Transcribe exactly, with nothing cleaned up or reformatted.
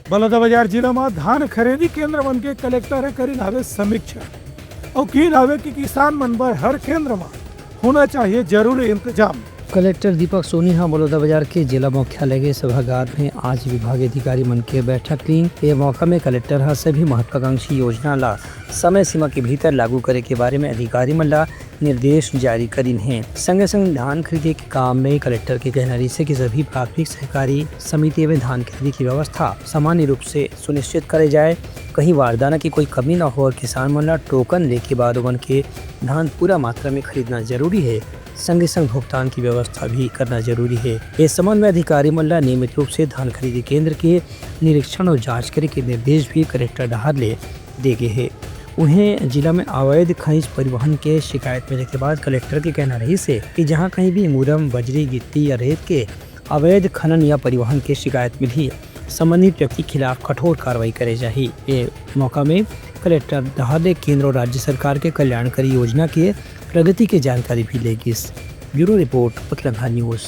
बलौदाबाजार जिला म धान खरीदी केंद्र मन के कलेक्टर ह करिन हावे समीक्षा। अउ कीन हावे कि किसान मन बर हर केंद्र म होना चाहिए जरूरी इंतजाम। कलेक्टर दीपक सोनी ह बलौदाबाजार के जिला मुख्यालय के सभागार में आज विभागीय अधिकारी मन के बैठक लीन। ये मौका में कलेक्टर ह सभी महत्वाकांक्षी योजना ला समय सीमा के भीतर लागू करे के बारे में अधिकारी मन ला निर्देश जारी करिन हे। संगे संग धान खरीदे के काम में कलेक्टर के कहना रहिसे कि सभी प्राथमिक सहकारी समिति में धान खरीदी की व्यवस्था सामान्य रूप से सुनिश्चित करे जाए, कहीं बारदाना की कोई कमी न हो और किसान मन ला टोकन लेके बाद ओमन के धान पूरा मात्रा में खरीदना जरूरी है। संगे संग भुगतान की व्यवस्था भी करना जरूरी है। इस संबंध में अधिकारी मन ला नियमित रूप से धान खरीदी केंद्र के निरीक्षण और जांच करे के निर्देश भी कलेक्टर डहार ले दे गे हे। उहें, जिला में अवैध खनिज परिवहन के शिकायत मिले के बाद कलेक्टर के कहना रहिसे कि जहां कहीं भी मुरम, बजरी, गिट्टी या रेत के अवैध खनन या परिवहन के शिकायत मिलही, संबंधित व्यक्ति खिलाफ कठोर कार्रवाई करे जाही। ये मौका में कलेक्टर डहार ले केंद्र और राज्य सरकार के कल्याणकारी योजना के प्रगति के जानकारी भी ले गिस। ब्यूरो रिपोर्ट, पतलंगा न्यूज़।